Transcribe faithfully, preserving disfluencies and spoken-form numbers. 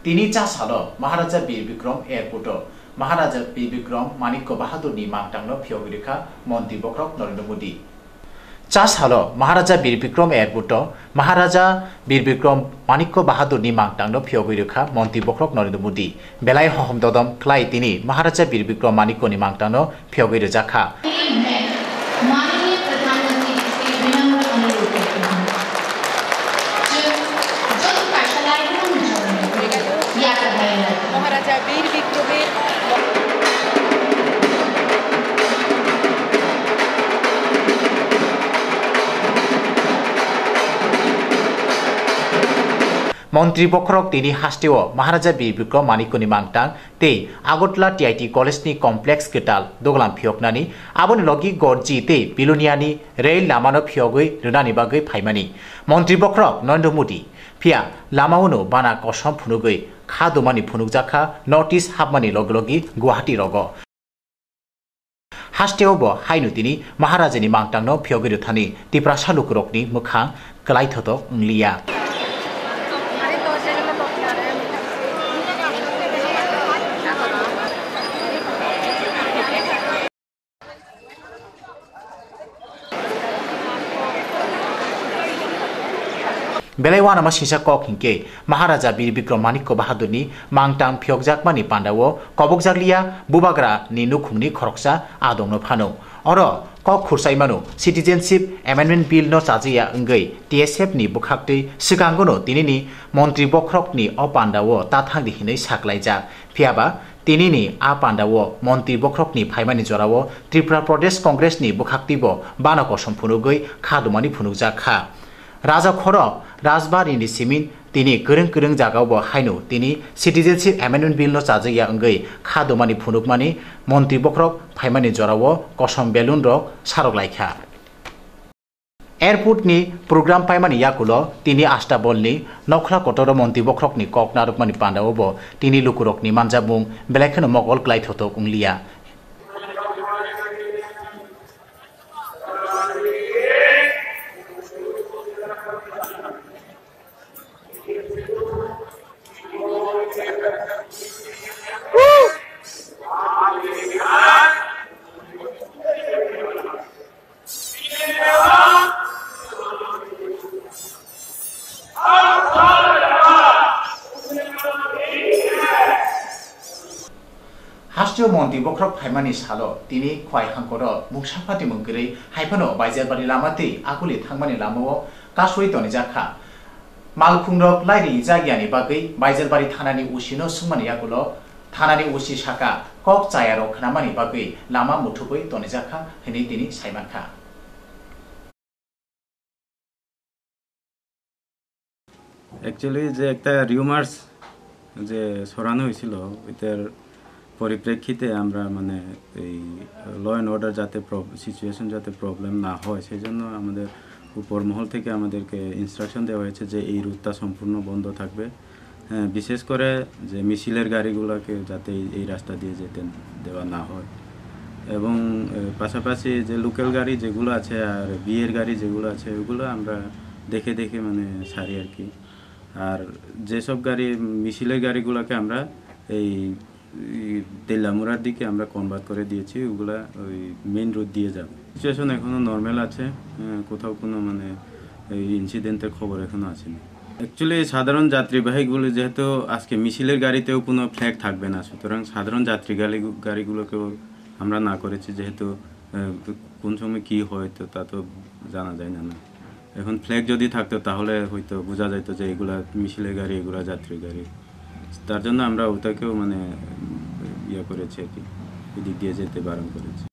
Tini cha salo Maharaja Bir Bikram Airport o Maharaja Bir Bikram Manikya Bahadur ni mangtang no phiyogwi rwkha Montri Bokhorok Narendra Modi. Cha salo Maharaja Bir Bikram Airport o Maharaja Bir Bikram Manikya Bahadur ni mangtang no phiyogwi rwkha Montri Bokhorok Narendra Modi. Belai hohom dodom khlai tini Maharaja Bir Bikram Manikya ni mangtang no phiyogwi rwjakha. माननीय प्रधानमंत्री जी से विनम्र अनुरोध करती हूँ, जो, जो तो पैसा लाए थे ना, मुझे याद करना है। মহারাজা বীর বিক্রমের Montri Bokhorok tini hasteo Maharaja Bir Bikram Manikya ni mangtang tei Agartala T I T College ni complex kwtal duglam phiyoknani, aboni logi Gorji tei Bilonia ni rail lama no phiyogwi rwnani bagwi phaimani Montri Bokhorok Narendra Modi. Phiya lama o no bana kosom phunugwi kha dumani phunukjakha notice hapmani logi logi Guwahati rogo. Hasteo bo haino tini Maharaja ni mangtang no phiyogwi rwthani Tiprasa lukurok ni mwkhang kwlai thotok wngliya. Belai uanama singsa kok hinkhe Maharaja Bir Bikram Manikya Bahadurni mangtang phiyokjakmani pandao kobokjakliya bubagrani nukhungni khoroksa adongno phano. Oro kok khursaimano Citizenship Amendment Bill no chajakya wngwi T S F ni bwkhaktwi swkangono tinini Montri Bokhorokni o pandao tathangdi hinwi saklaijak. Phiyaba tinini a pandao Montri Bokhorokni phaimani jorao Tripura Pradesh Congress ni bwkhaktwibo bana kosom phunugwi kha dumani phunukjak kha. Raja khoro Rajbari ni simin tini kwrwng kwrwng jagao bo haino tini Citizenship Amendment Bill no chajakya wngwi kha dumani phunukmani Montri Bokhorok phaimani jorao kosom balloon rok sarok laikha. Airport ni program paimani yakulo tini Astabol ni Nokhla Kotoro Montri Bokhorok ni kok narwkmani pandao bo tini lukurok ni manjabmung belai kheno mokol kwlai thotok wngliya. Hasteo Montri Bokhorok phaimani salo tini Khwai Hangkoro mungsa phatimung kwrwi haiphano Baijalbari lama twi Akuli thangmani lamao kasui tonijak kha. Malkhungrok lairi jagyani bagwi Baijalbari thanani O C no swngmani yakulo thanani O C saka kok chayarok khnamani bagwi lama muthubwi tonijak kha hwnwi tini saimankha. Actually, যে একটা রিউমার্স যে ছড়ানো হয়েছিল, এটার পরিপ্রেক্ষিতে আমরা মানে এই ল অ্যান্ড অর্ডার যাতে প্র-, সিচুয়েশন যাতে প্রবলেম না হয়, সেই জন্য আমাদের উপর মহল থেকে আমাদেরকে ইনস্ট্রাকশন দেওয়া হয়েছে যে এই রুটটা সম্পূর্ণ বন্ধ থাকবে। হ্যাঁ, বিশেষ করে যে মিছিলের গাড়িগুলোকে যাতে এই, এই রাস্তা দিয়ে যেতে দেওয়া না হয়। এবং, এ, পাশাপাশি যে লোকাল গাড়ি যেগুলো আছে আর বিয়ের গাড়ি যেগুলো আছে, ওগুলো আমরা দেখে দেখে মানে ছাড়ি আর কি। আর যেসব গাড়ি, মিছিলের গাড়িগুলোকে আমরা এই, এই তেলামুড়ার দিকে আমরা কনভার্ট করে দিয়েছি, ওগুলা ওই মেইন রোড দিয়ে যাবে। সিচুয়েশন এখনো নরমাল আছে, এ, কোথাও কোনো মানে এই ইনসিডেন্টের খবর এখনো আসেনি। অ্যাকচুয়ালি সাধারণ যাত্রীবাহীগুলো যেহেতু আজকে মিছিলের গাড়িতেও কোনো ফ্ল্যাগ থাকবে না, সুতরাং সাধারণ যাত্রী গাড়ি, গাড়িগুলোকেও আমরা না করেছি, যেহেতু, আহ, কোন সময় কি হয় তো তা তো জানা যায় না, না। এখন ফ্ল্যাগ যদি থাকতো তাহলে হয়তো বোঝা যাইতো যে এগুলা মিছিলের গাড়ি, এগুলা যাত্রী গাড়ি। তার জন্য আমরা ওটাকেও মানে, উম, ইয়ে করেছি আর কি, এদিক দিয়ে যেতে বারণ করেছি।